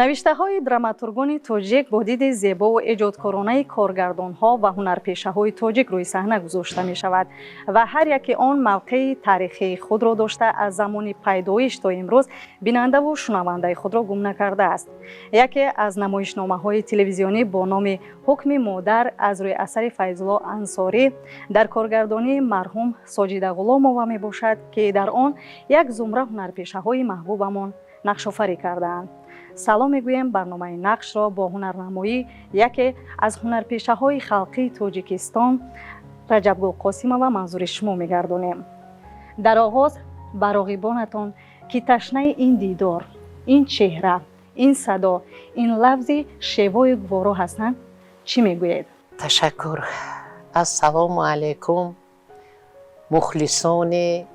Навиштаҳои драматургони тоҷик бо диди зебову эҷодкоронаи коргардонҳо ва ҳунарпешаҳои тоҷик рӯи саҳна гузошта мешавад ва ҳар яке он мавқеи таърихии худро дошта, аз замони пайдоиш то имрӯз бинандаву шунавандаи худро гум накардааст. Яке аз намоишномаҳои телевизионӣ бо номи «Ҳукми модар» аз рӯи асари Файзулло Ансорӣ дар коргардонии марҳум Соҷида Ғуломова мебошад, ки дар он як зумра ҳунарпешаҳои маҳбубамон нақшофарӣ кардаанд. Салом мегӯем, барномаи «Нақшро» бо ҳунарнамоӣ яке аз ҳунарпешаҳои халқии Тоҷикистон Раҷабгул Қосимова манзури шумо мегардонем. Дар оғоз ба роғибонатон, ки ташнаи ин дидор, ин чеҳра, ин садо, ин лафзи шевою гуворо ҳастанд, чӣ мегӯед? Ташаккур. Ассалому алайкум, мухлисони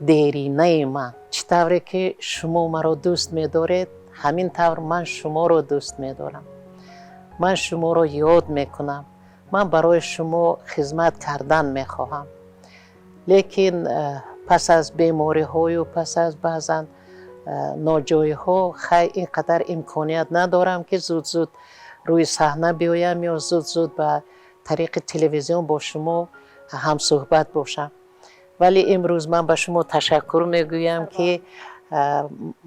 деринаи ман. Чӣ тавре ки шумо маро дӯст медоред, ҳамин тавр ман шуморо дӯст медорам. Ман шуморо ёд мекунам, ман барои шумо хизмат кардан мехоҳам, лекин пас аз бемориҳою пас аз баъзан ноҷоиҳо хай ин қадар имконият надорам, ки зуд зуд рӯи саҳна биёям ё зуд зуд ба тариқи телевизион бо шумо ҳамсӯҳбат бошам. Вале имрӯз ман ба шумо ташаккур мегӯям, ки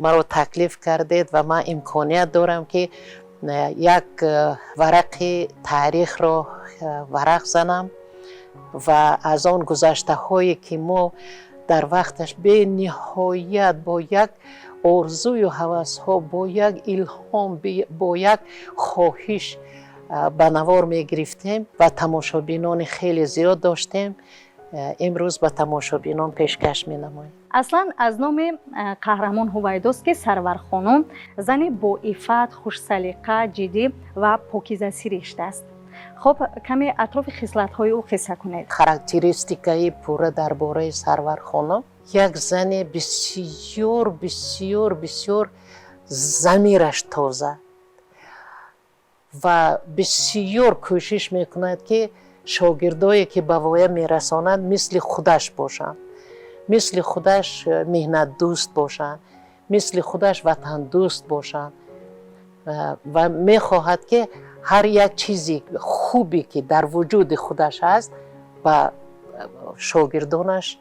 маро таклиф кардед ва ман имконият дорам, ки як варақи таърихро варақ занам ва аз он гузаштаҳое, ки мо дар вақташ бениҳоят бо як орзую ҳавасҳо, бо як илҳом, бо як хоҳиш ба навор мегирифтем ва тамошобинони хеле зиёд доштем, имрӯз ба тамошобинон пешкаш менамоем. Аслан аз номи қаҳрамон ҳувайдост, ки Сарвархонум зани боиффат, хушсалиқа, ҷиддӣ ва покизасиришт аст. Хуб, каме атрофи хислатҳои ӯ қисса кунед. Характеристикаи пурра дар бораи Сарвархонум: як зане бисёр, бисёр, бисёр замираш тоза ва бисёр кӯшиш мекунад, ки шогирдое, ки ба воя мерасонад, мисли худаш бошанд, мисли худаш меҳнатдӯст бошанд, мисли худаш ватандӯст бошанд ва мехоҳад, ки ҳар як чизи хубе, ки дар вуҷуди худаш ҳаст, ба шогирдонаш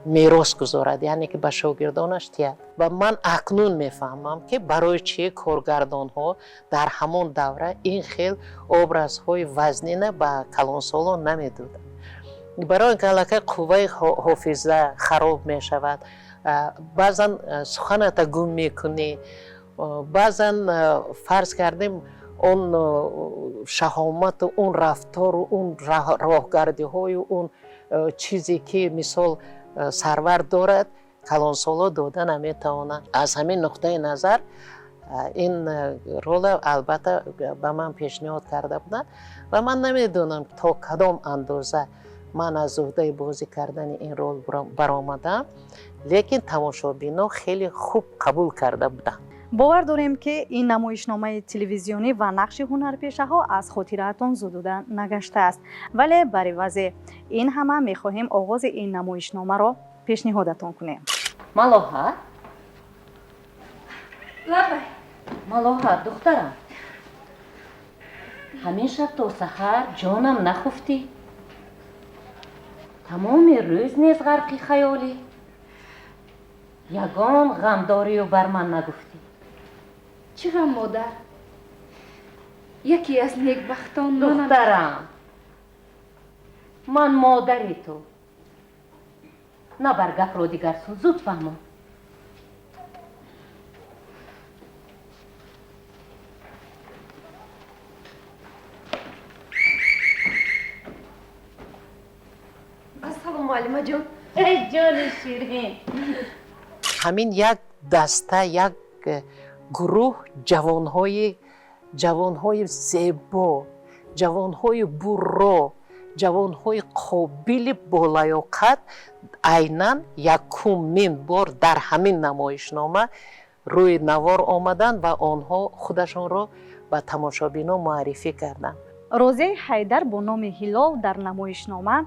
мерос гузорад, яъне ки ба шогирдонаш тиҳад. Ва ман акнун мефаҳмам, ки барои чӣ коргардонҳо дар ҳамон давра ин хел образҳои вазнина ба калонсолон намедоданд, барои ин ки аллакай қувваи ҳофиза хароб мешавад, баъзан суханата гум мекунӣ, баъзан, фарз кардем, он шаҳомату он рафтору он роҳгардиҳою он чизе, ки мисол Сарвар дорад, калонсоло дода наметавонанд. Аз ҳамин нуқтаи назар ин рола албатта ба ман пешниҳод карда буданд ва ман намедонам, то кадом андоза ман аз уҳдаи бозӣ кардани ин рол баромадам, лекин тамошобино хеле хуб қабул карда буданд. Бовар дорем, ки ин намоишномаи телевизионӣ ва нақши ҳунарпешаҳо аз хотираатон зудуда нагаштааст, вале бар ивази ин ҳама мехоҳем оғози ин намоишномаро пешниҳодатон кунем. Малоҳат! Лабай. Малоҳат, духтарам, ҳамин шаб то саҳар ҷонам нахуфтӣ, тамоми рӯз нез ғарқи хаёлӣ, ягон ғамдорию бар ман нагуфтӣ. Чӣ ғам, модар? Яке аз некбахтон манам. Духтарам, ман модари ту. Набар гапро дигарсун, зуд фаҳмон. Ассалому, муаллимаҷон. Эй ҷони ширин! Ҳамин як даста, як гурӯҳ ҷавонҳои зебо, ҷавонҳои бурро, ҷавонҳои қобили болаёқат айнан якумин бор дар ҳамин намоишнома рӯи навор омаданд ва онҳо худашонро ба тамошобино муаррифӣ карданд. Розияи Ҳайдар бо номи Ҳилол дар намоишнома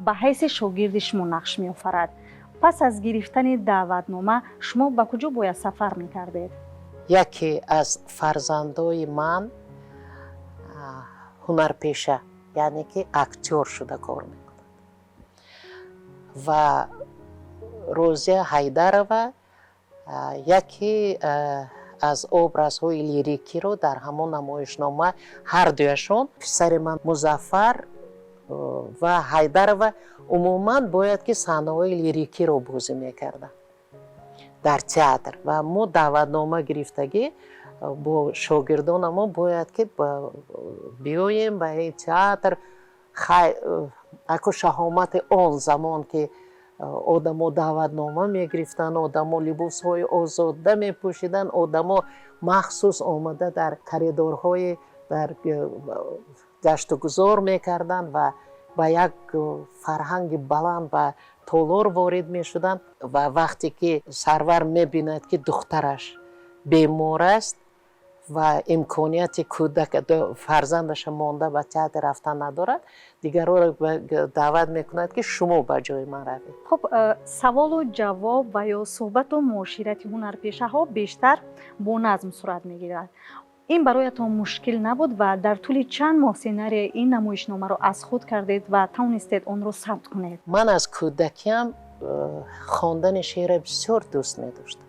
ба ҳайси шогирди шумо нақш меофарад. Пас аз гирифтани даъватнома шумо ба куҷо бояд сафар мекардед? Яке аз фарзандои ман ҳунарпеша, яъне ки актёр шуда кор мекунад, ва Розия Ҳайдарова яке аз образҳои лирикиро дар ҳамон намоишнома, ҳардуяшон, писари ман Музаффар ва Ҳайдарова, умуман бояд ки саҳнаҳои лирикиро бозӣ мекарданд дар театр. Ва мо даъватнома гирифтагӣ бо шогирдонамо бояд ки биёем ба ин театр. Аку шаҳомати он замон, ки одамо даъватнома мегирифтанд, одамо либосҳои озода мепӯшиданд, одамо махсус омада дар коридорҳои дар гаштугузор мекарданд ва ба як фарҳанги баланд ба толор ворид мешуданд. Ва вақте ки Сарвар мебинад, ки духтараш бемор аст ва имконияти кӯдак, фарзандаша монда ба театр рафтан надорад, дигарҳоро даъват мекунад, ки шумо ба ҷои ман равед. Хуб, саволу ҷавоб ва ё суҳбату муоширати ҳунарпешаҳо бештар бо назм сурат мегирад. Ин бароятон мушкил набуд ва дар тӯли чанд моҳ сценарияи ин намоишномаро аз худ кардед ва тавонистед онро сабт кунед? Ман аз кӯдакиам хондани шеъра бисёр дӯст медоштам.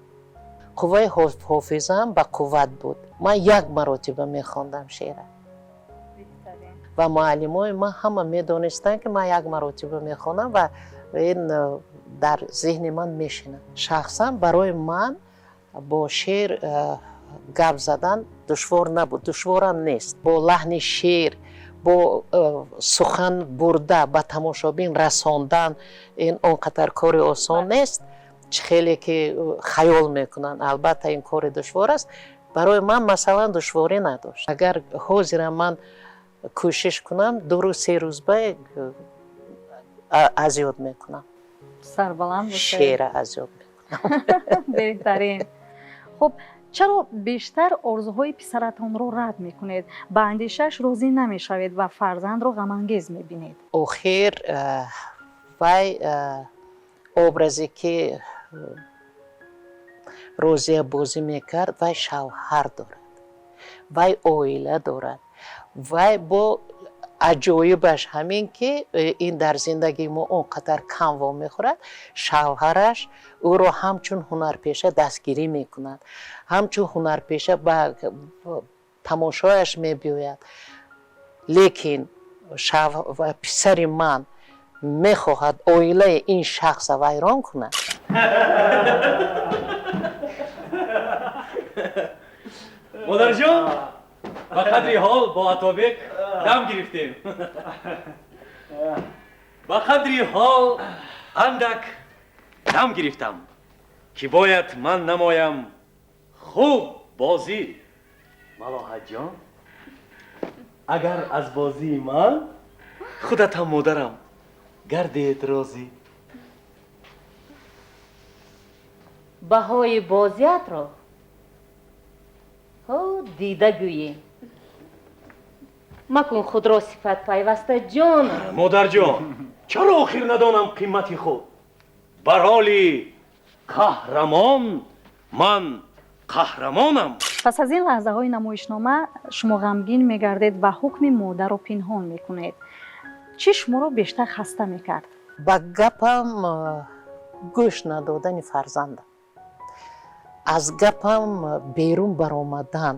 Қувваи ҳофизаам ба қувват буд. Ман як маротиба мехондам шеъра ва муаллимои ман ҳама медонистанд, ки ман як маротиба мехонам ва ин дар зеҳни ман мешинад. Шахсан барои ман бо шеър гап задан душвор набуд, душворам нест. Бо лаҳни шеър, бо сухан бурда ба тамошобин расондан, ин он қадар кори осон нест, чӣ хеле ки хаёл мекунанд. Албатта, ин кори душвор аст. Барои ман, масалан, душворӣ надошт. Агар ҳозирам ман кӯшиш кунам, 2 рӯз, 3 рӯз ба аз ёд мекунам. Сарбаланд. Шеъра аз ёд мекунам. Беҳтарин. Хуб, чаро бештар орзуҳои писаратонро рад мекунед, ба андешааш розӣ намешавед ва фарзандро ғамангез мебинед? Охир вай образе ки Розия бозӣ мекард, вай шавҳар дорад, вай оила дорад. Вай бо аҷоибаш ҳамин ки ин дар зиндагии мо он қадар кам вомехӯрад. Шавҳараш ӯро ҳамчун ҳунарпеша дастгирӣ мекунад, ҳамчун ҳунарпеша ба тамошояш мебиёяд. Лекин писари ман мехоҳад оилаи ин шахса вайрон кунад. Модарҷон, ба қадри ҳол бо Атобек дам гирифтем. Ба қадри ҳол андак дам гирифтам, ки бояд ман намоям хуб бозӣ. Малоҳатҷон, агар аз бозии ман худатам, модарам, гардед розӣ. Баҳои бозиятро дида гӯем. Макун худро сифат пайваста, ҷон. Модарҷон, чаро охир надонам қимати худ? Бар ҳоли қаҳрамон ман қаҳрамонам. Пас аз ин лаҳзаҳои намоишнома шумо ғамгин мегардед ва ҳукми модарро пинҳон мекунед. Чӣ шуморо бештар хаста мекард? Ба гапам гӯш надодани фарзандам, аз гапам берун баромадан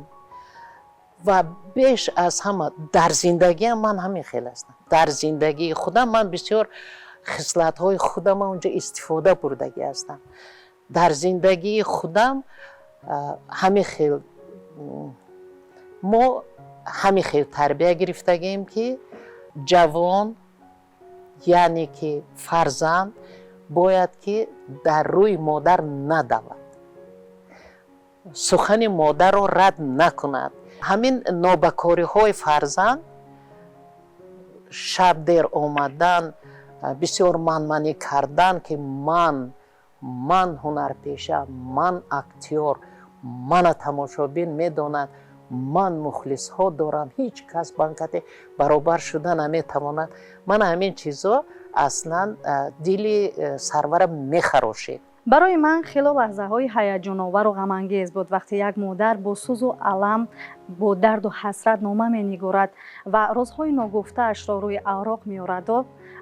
ва беш аз ҳама дар зиндагиам ман ҳамин хел ҳастам. Дар зиндагии худам ман бисёр хислатҳои худам онҷо истифода бурдагӣ ҳастам. Дар зиндагии худам ҳамин хел, мо ҳамин хел тарбия гирифтагием, ки ҷавон, яъне ки фарзанд, бояд ки дар рӯи модар надавад, сухани модарро рад накунад. Ҳамин нобакориҳои фарзанд, шаб дер омадан, бисёр манманӣ кардан, ки ман ҳунарпеша, ман актёр, мана тамошобин медонад, ман мухлисҳо дорам, ҳеҷ кас банкате баробар шуда наметавонад. Мана ҳамин чизо аслан дили Сарвара мехарошед. Барои ман хело лаҳзаҳои ҳаяҷоновару ғамангез буд, вақте як модар бо сӯзу алам, бо дарду ҳасрат нома менигорад ва розҳои ногуфтаашро рӯи авроқ меораду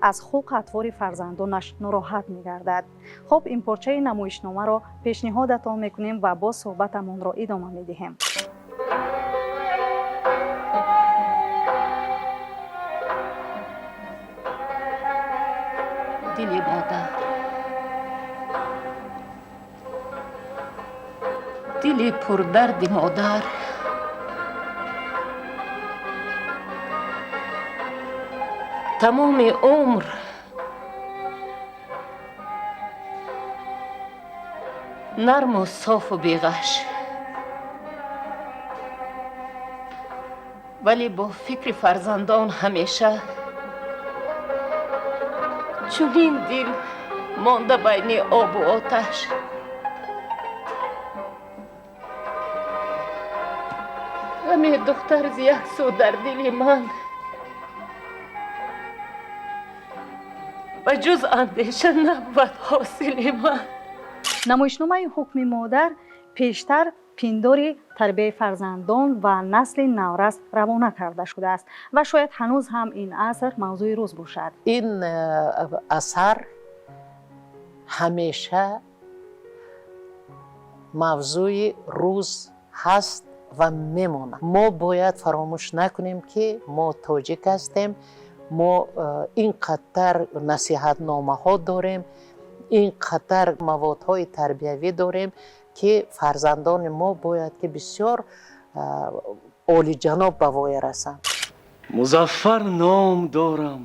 аз хулқу атвори фарзандонаш нороҳат мегардад. Хуб, ин порчаи намоишномаро пешниҳодатон мекунем ва боз суҳбатамонро идома медиҳем. Дили модар, дили пурдарди модар тамоми умр нарму софу беғаш, вале бо фикри фарзандон ҳамеша чунин дил монда байни обу оташ. Ғами духтар зи як сӯ дар дили ман ба ҷуз андеша набуд ҳосили ман. Намоишномаи ҳукми модар пештар пиндори тарбияи фарзандон ва насли наврас равона карда шудааст ва шояд ҳанӯз ҳам ин аср мавзӯи рӯз бошад. Ин асар ҳамеша мавзӯи рӯз ҳаст ва мемонад. Мо бояд фаромӯш накунем, ки мо тоҷик ҳастем, мо ин қадар насиҳатномаҳо дорем, ин қадар маводҳои тарбиявӣ дорем, ки фарзандони мо бояд ки бисёр олиҷаноб ба воя расанд. Музаффар ном дорам,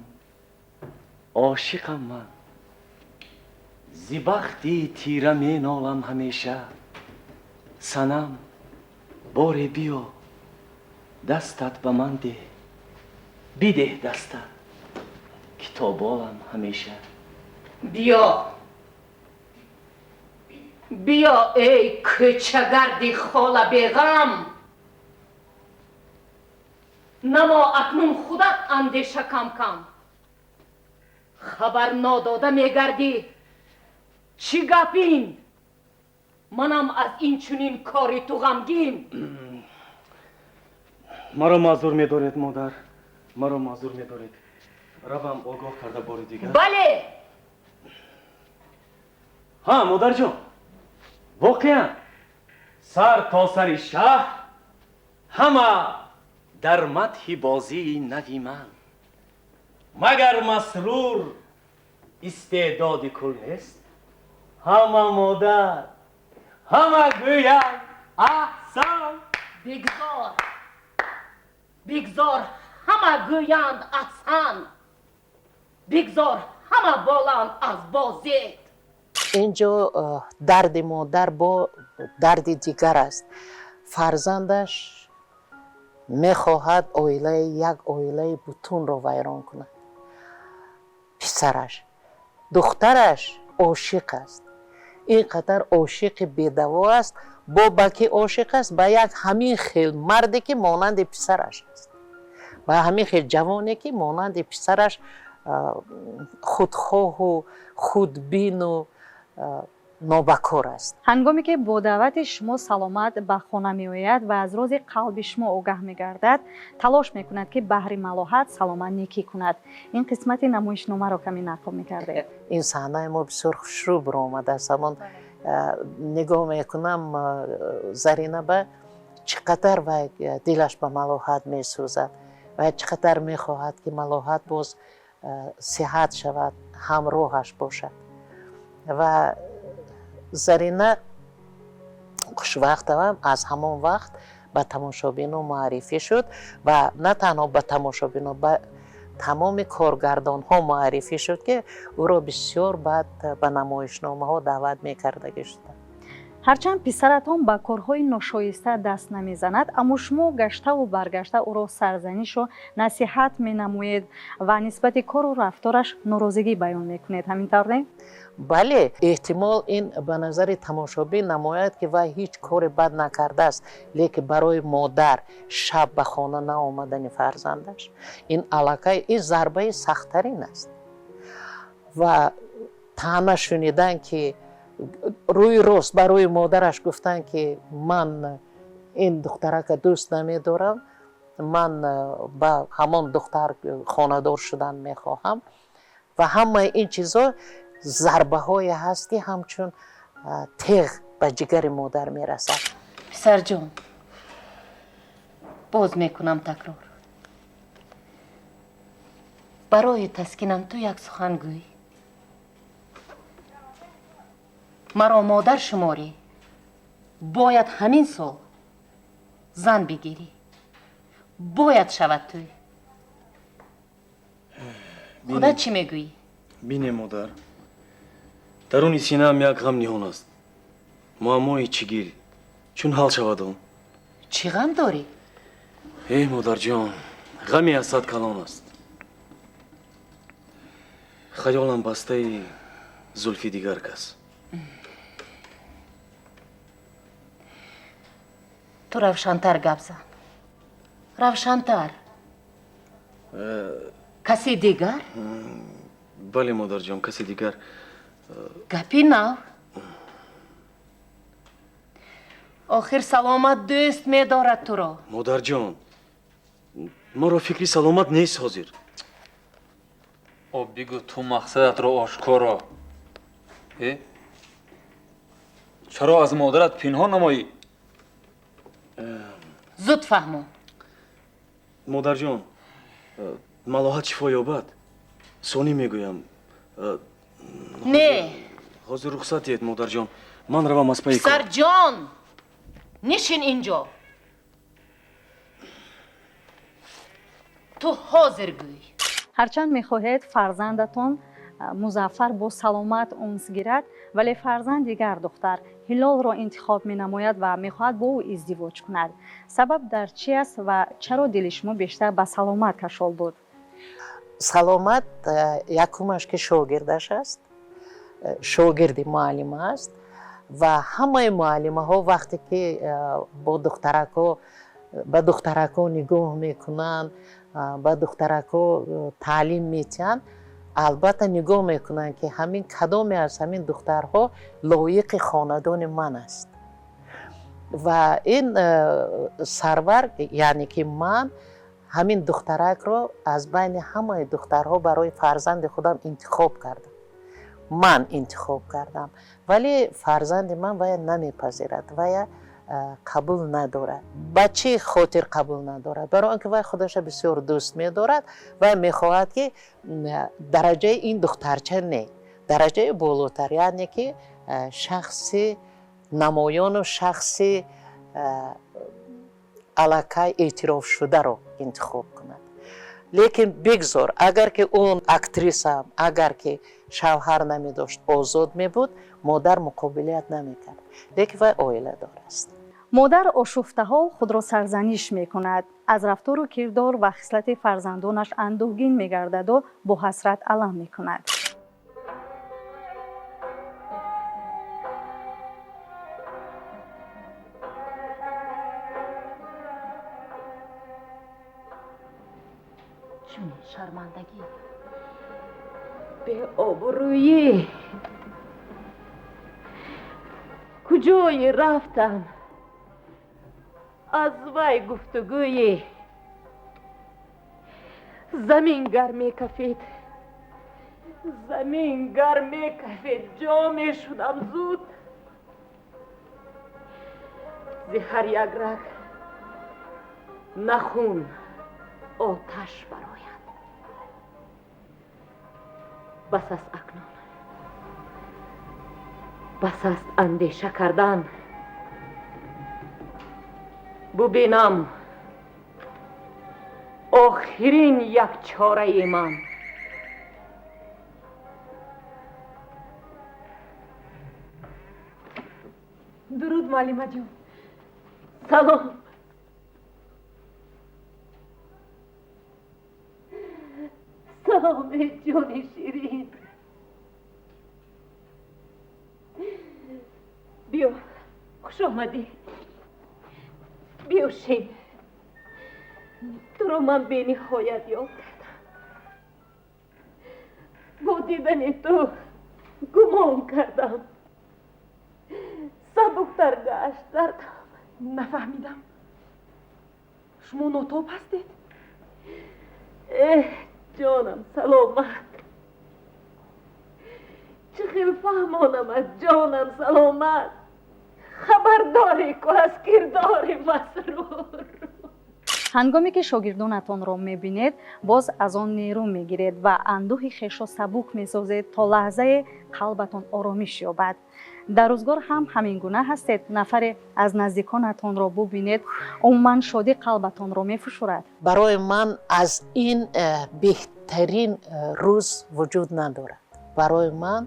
ошиқам ман, зи бахти тира менолам ҳамеша. Санам, боре биё, дастат ба ман деҳ, бидеҳ дастат, китоболам ҳамеша. Биё, биё эй кӯчагарди хола беғам, намо акнун худат андеша кам-кам. Хабар нодода мегардӣ, чӣ гап ин? Манам аз ин чунин кори ту ғамгин. Маро маъзур медоред, модар, маро маъзур медоред. Равам огоҳ карда бори дигар. Бале. Ҳа, модарҷон, воқеан сар то сари шаҳр ҳама дар мадҳи бозии нави ман. Магар Масрур истеъдоди кул нест? Ҳама модар, ҳама гӯянд аҳсан. Бигзор, бигзор ҳама гӯянд аҳсан, бигзор ҳама боланд аз бозет. Инҷо дарди модар бо дарди дигар аст. Фарзандаш мехоҳад оилаи як оилаи бутунро вайрон кунад. Писараш, духтараш ошиқ аст. Ин қадар ошиқи бедаво аст, бо ба ки ошиқ аст? Ба як ҳамин хел марде, ки монанди писараш аст, ба ҳамин хел ҷавоне, ки монанди писараш худхоҳу худбину нобакор аст. Ҳангоме ки бо даъвати шумо Саломат ба хона меояд ва аз рози қалби шумо огаҳ мегардад, талош мекунад, ки баҳри Малоҳат Саломат некӣ кунад. Ин қисмати намоишномаро каме нақл мекардед. Ин саҳнаи мо бисёр хушрӯ баромадааст. Ҳамон нигоҳ мекунам Зарина ба чӣ қадар вай дилаш ба Малоҳат месӯзад ва чӣ қадар мехоҳад, ки Малоҳат боз сиҳат шавад, ҳамроҳаш бошад. Ва Зарина хушвақтавам аз ҳамон вақт ба тамошобино муаррифӣ шуд ва на танҳо ба тамошобино, ба тамоми коргардонҳо муаррифӣ шуд, ки ӯро бисёр баъд ба намоишномаҳо даъват мекардагӣ шуданд. Ҳарчанд писаратон ба корҳои ношоиста даст намезанад, аммо шумо гаштаву баргашта ӯро сарзанишу насиҳат менамоед ва нисбати кору рафтораш норозигӣ баён мекунед. Ҳамин тавр не? Бале, эҳтимол ин ба назари тамошобин намояд, ки вай ҳеҷ кори бад накардааст, лекин барои модар шаб ба хона наомадани фарзандаш ин аллакай ин зарбаи сахттарин аст. Ва таъна шунидан, ки Рӯи рост ба рӯи модараш гуфтанд, ки ман ин духтарака дӯст намедорам, ман ба ҳамон духтар хонадор шудан мехоҳам. Ва ҳамаи ин чизҳо зарбаҳое ҳаст, ки ҳамчун теғ ба ҷигари модар мерасад. Писарҷон, боз мекунам такрор, барои таскинам ту як сухан гӯй. Маро модар шуморӣ, бояд ҳамин сол зан бигирӣ, бояд шавад тӯй. Худат чӣ мегӯӣ? Бине, модар, даруни синаам як ғам ниҳон аст, муаммои чигил. Чун ҳал шавад он? Чӣ ғам дорӣ? Э, модарҷон, ғами аз сад калон аст. Хаёлам бастаи зулфи дигар кас. Ту равшантар гап зан, равшантар. Касе дигар? Бале, модарҷон, касе дигар. Гапи нав. Охир Саломат дӯст медорад туро. Модарҷон, маро фикри Саломат нест ҳозир. О, бигӯ ту мақсадатро ошкоро. Э, чаро аз модарат пинҳон намоӣ? Зуд фаҳмон. Модарҷон, Малоҳат шифо ёбад, сонӣ мегӯям. Не, ҳозир рухсат диҳед, модарҷон, ман равам аз пайи кор. Писарҷон, нишин инҷо. Ту ҳозир гӯй. Ҳарчанд мехоҳед фарзандатон Музаффар бо Саломат унс гирад, вале фарзанд дигар духтар Ҳилолро интихоб менамояд ва мехоҳад бо ӯ издивоҷ кунад. Сабаб дар чи аст ва чаро дили шумо бештар ба Саломат кашол буд? Саломат якумаш ки шогирдаш аст, шогирди муаллима аст ва ҳамаи муаллимаҳо вақте ки бо духтаракҳо, ба духтаракҳо нигоҳ мекунанд, ба духтаракҳо таълим метиҳанд, албатта нигоҳ мекунанд, ки ҳамин кадоме аз ҳамин духтарҳо лоиқи хонадони ман аст. Ва ин Сарвар, яъне ки ман ҳамин духтаракро аз байни ҳамаи духтарҳо барои фарзанди худам интихоб кардам. Ман интихоб кардам, вале фарзанди ман вая намепазирад, вая қабул надорад. Ба чӣ хотир қабул надорад? Барои он ки вай худаша бисёр дӯст медорад ва мехоҳад, ки дараҷаи ин духтарча не, дараҷаи болотар, яъне ки шахси намоёну шахси аллакай эътирофшударо интихоб кунад. Лекин бигзор, агар ки он актрисам, агар ки шавҳар намедошт, озод мебуд, модар муқобилият намекард. Лекин вай оиладор аст. Модар ошуфтаҳол худро сарзаниш мекунад, аз рафтору кирдор ва хислати фарзандонаш андӯҳгин мегардаду бо ҳасрат алам мекунад. Чунин шармандагӣ, беобрӯӣ, куҷое рафтам аз вай гуфтугӯӣ? Замин гар мекафид, замин гар мекафид, ҷо мешудам зуд. Зи ҳар як раг нахун оташ барояд. Бас аст акнун, бас аст андеша кардан. Бубинам охирин як чораи ман. Дуруд, муаллимаҷон. Салом. Салом, ҷони ширин. Биё, хуш омадӣ. Биё шин. Туро ман бениҳоят ёд кардам. Бо дидани ту гумон кардам. Сабуктар гашт дардам. Нафаҳмидам, шумо нотоб ҳастед? Эҳ, ҷонам саломат. Чӣ хел фаҳмонам аз ҷонам саломат? Хабардорӣ ку аз кирдори Масрур. Ҳангоме ки шогирдонатонро мебинед, боз аз он нерӯ мегиред ва андӯҳи хешро сабук месозед, то лаҳзае қалбатон оромиш ёбад. Дар рӯзгор ҳам ҳамин гуна ҳастед? Нафаре аз наздиконатонро бубинед, умуман шодӣ қалбатонро мефушурад? Барои ман аз ин беҳтарин рӯз вуҷуд надорад. Барои ман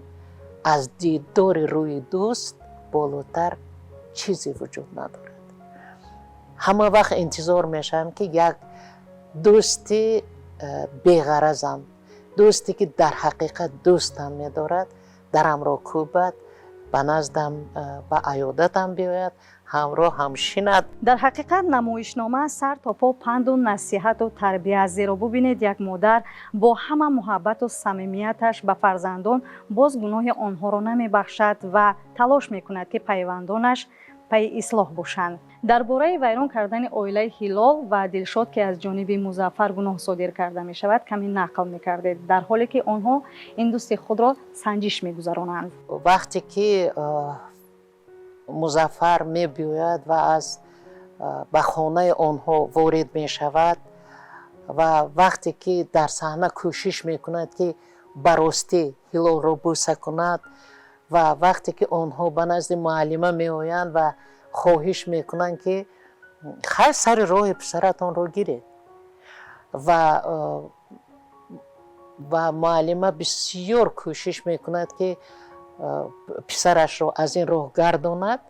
аз дидори рӯи дӯст болотар чизе вуҷуд надорад. Ҳама вақт интизор мешавам, ки як дӯсти беғаразам, дӯсте ки дар ҳақиқат дӯстам медорад, дарамро кӯбад, ба наздам ба аёдатам биёяд, ҳамроҳ ҳамшинад. Дар ҳақиқат намоишнома сар то по панду насиҳату тарбия аст, зеро бубинед, як модар бо ҳама муҳаббату самимияташ ба фарзандон боз гуноҳи онҳоро намебахшад ва талош мекунад, ки пайвандонаш пайи ислоҳ бошанд. Дар бораи вайрон кардани оилаи Ҳилол ва Дилшод, ки аз ҷониби Музаффар гуноҳ содир карда мешавад, каме нақл мекардед, дар ҳоле ки онҳо ин дӯсти худро санҷиш мегузаронанд. Вақте ки Музаффар мебиёяд ва аз ба хонаи онҳо ворид мешавад ва вақте ки дар саҳна кӯшиш мекунад, ки ба ростӣ Ҳилолро бӯса кунад, ва вақте ки онҳо ба назди муаллима меоянд ва хоҳиш мекунанд, ки хайр, сари роҳи писаратонро гиред, ва муаллима бисёр кӯшиш мекунад, ки писарашро аз ин роҳ гардонад,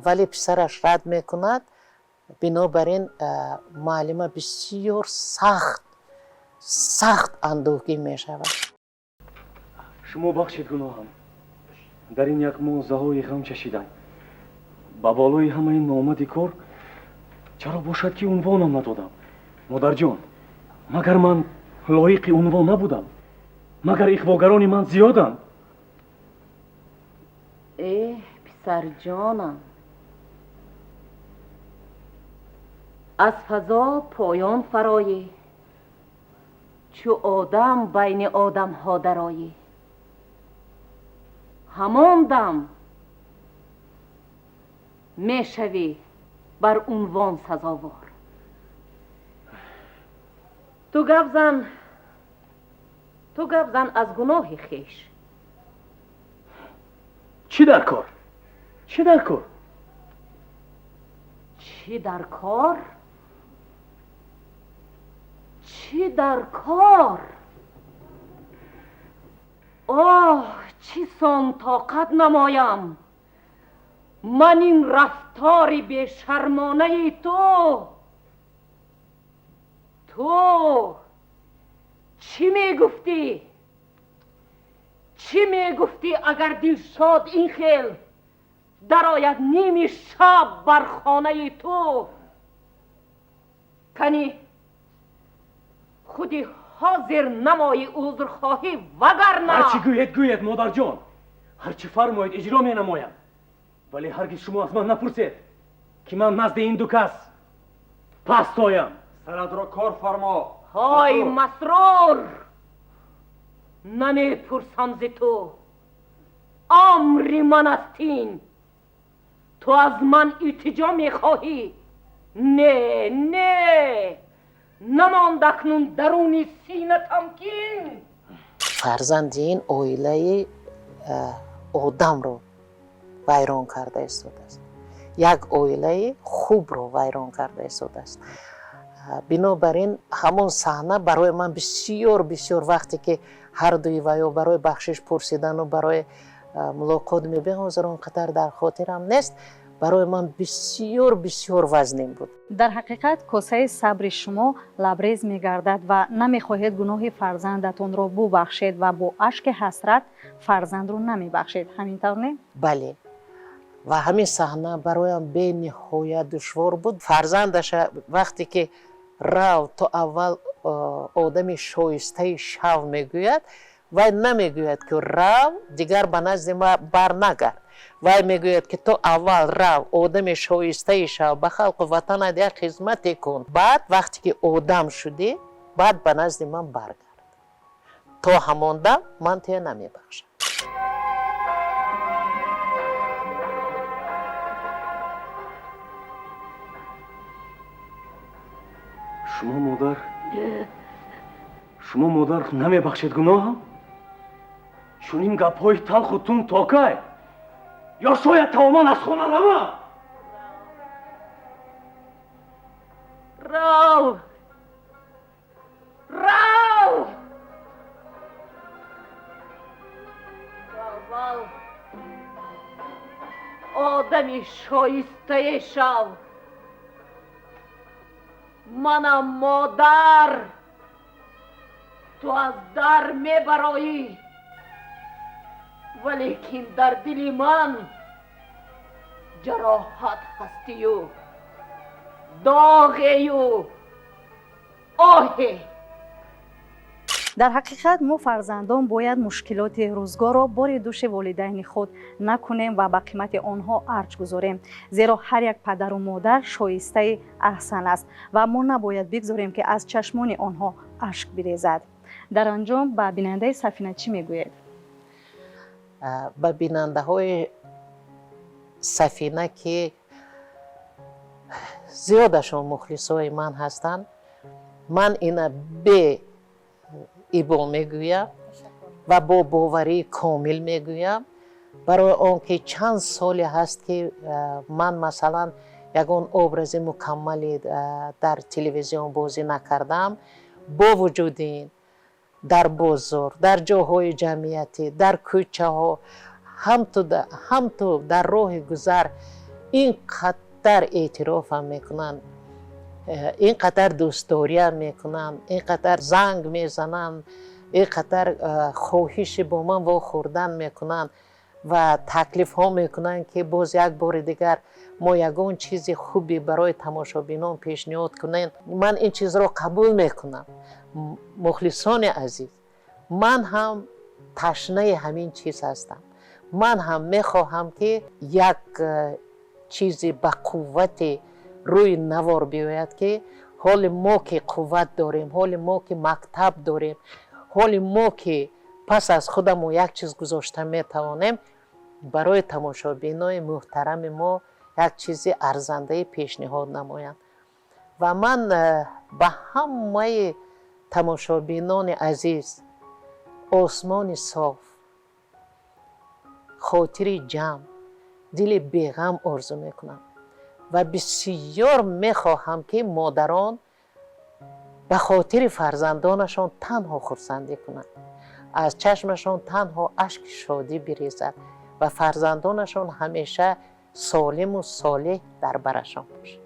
вале писараш рад мекунад. Бинобар ин муаллима бисёр сахт сахт андӯҳгин мешавад. Шумо бахшед гуноҳам. Дар ин як моҳ заҳои ғам чашидам. Ба болои ҳамаи номади кор чаро бошад, ки унвонам надодам? Модарҷон, магар ман лоиқи унвон набудам? Магар иғвогарони ман зиёданд? Эҳ, писарҷонам, аз фазо поён фароӣ, чу одам байни одамҳо дароӣ, ҳамон дам мешавӣ бар унвон сазовор. Ту гап зан, ту гап зан аз гуноҳи хеш. Чӣ дар кор? Чӣ дар кор? Чӣ дар кор? Чӣ дар кор? Оҳ, чӣ сон тоқат намоям ман ин рафтори бешармонаи ту. Ту чӣ мегуфтӣ? Чӣ мегуфтӣ, агар Дилшод ин хел дарояд ними шаб бар хонаи ту? Кани худи ҳозир намои узрхоҳӣ, вагарна Ҳарчи гӯед, гӯед, модарҷон, ҳарчи фармоед, иҷро менамоям, вале ҳаргиз шумо аз ман напурсед, ки ман назди ин ду кас паст оям. Саратро кор фармо. Ҳой, Масрур, намепурсам зи ту, амри ман аст ин. Ту аз ман илтиҷо мехоҳӣ? Не, не, намонд акнун даруни сина тамкин. Фарзанди ин оилаи одамро вайрон карда истодааст, як оилаи хубро вайрон карда истодааст. Бинобар ин ҳамон саҳна барои ман бисёр бисёр, вақте ки ҳардуи ваё барои бахшиш пурсидану барои мулоқот мебиён, ҳозир он қадар дар хотирам нест, барои ман бисёр бисёр вазнин буд. Дар ҳақиқат косаи сабри шумо лабрез мегардад ва намехоҳед гуноҳи фарзандатонро бубахшед ва бо ашки ҳасрат фарзандро намебахшед, ҳамин тавр не? Бале, ва ҳамин саҳна бароям бениҳоят душвор буд. Фарзандаша вақте ки рав, ту аввал одами шоистаи шав мегӯяд, вай намегӯяд, ки рав, дигар ба назди ма барнагард. Вай мегӯяд, ки ту аввал рав, одами шоистае шав, ба халқу ватанат як хизмате кун, баъд вақте ки одам шудӣ, баъд ба назди ман баргард, то ҳамон дам ман туя намебахшам. Шумо модар, шумо модар намебахшед гуноҳам? Чунин гапҳои талху тунд то кай? Ё шояд тамоман аз хона равам? Рав, рав, аввал одами шоистае шав. Манам модар, ту аз дар мебароӣ, валекин дар дили ман ҷароҳат ҳастию, доғею оҳе. Дар ҳақиқат мо фарзандон бояд мушкилоти рӯзгорро бори души волидайни худ накунем ва ба қимати онҳо арҷ гузорем, зеро ҳар як падару модар шоистаи аҳсан аст ва мо набояд бигзорем, ки аз чашмони онҳо ашк бирезад. Дар анҷом ба бинандаи Сафина чӣ мегӯед? Ба бинандаҳои Сафина, ки зиёдашон мухлисои ман ҳастанд, ман ина бе ибо мегӯям ва бо боварии комил мегӯям, барои он ки чанд соле ҳаст, ки ман масалан ягон образи мукаммале дар телевизион бозӣ накардам. Бо вуҷуди ин дар бозор, дар ҷоҳои ҷамъиятӣ, дар кӯчаҳо, ҳамту дар роҳи гузар ин қадар эътирофам мекунанд, ин қадар дӯстдориам мекунанд, ин қадар занг мезананд, ин қадар хоҳиши бо ман вохӯрдан мекунанд ва таклифҳо мекунанд, ки боз як бори дигар мо ягон чизи хуби барои тамошобинон пешниҳод кунем. Ман ин чизро қабул мекунам. Мухлисони азиз, ман ҳам ташнаи ҳамин чиз ҳастам. Ман ҳам мехоҳам, ки як чизи ба қуввати рӯи навор биёяд, ки ҳоли мо ки қувват дорем, ҳоли мо ки мактаб дорем, ҳоли мо ки пас аз худамо як чиз гузошта метавонем, барои тамошобинои муҳтарами мо як чизи арзандае пешниҳод намоянд. Ва ман ба ҳамаи тамошобинони азиз осмони соф, хотири ҷамъ, дили беғам орзу мекунам ва бисёр мехоҳам, ки модарон ба хотири фарзандонашон танҳо хурсандӣ кунанд, аз чашмашон танҳо ашки шодӣ бирезад ва фарзандонашон ҳамеша солиму солеҳ дар барашон бошад.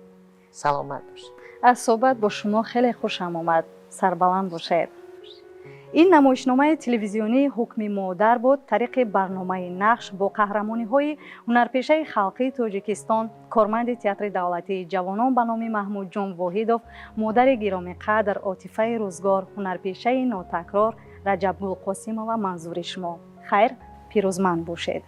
Саломат бошед. Аз суҳбат бо шумо хеле хушам омад. Сарбаланд бошед. Ин намоишномаи телевизионии «Ҳукми модар» буд, тариқи барномаи «Нақш» бо қаҳрамониҳои ҳунарпешаи халқии Тоҷикистон, корманди Театри давлатии ҷавонон ба номи Маҳмудҷон Воҳидов, модари гиромиқадр Отифаи Рӯзгор, ҳунарпешаи нотакрор Раҷабгул Қосимова манзури шумо. Хайр, пирӯзманд бошед.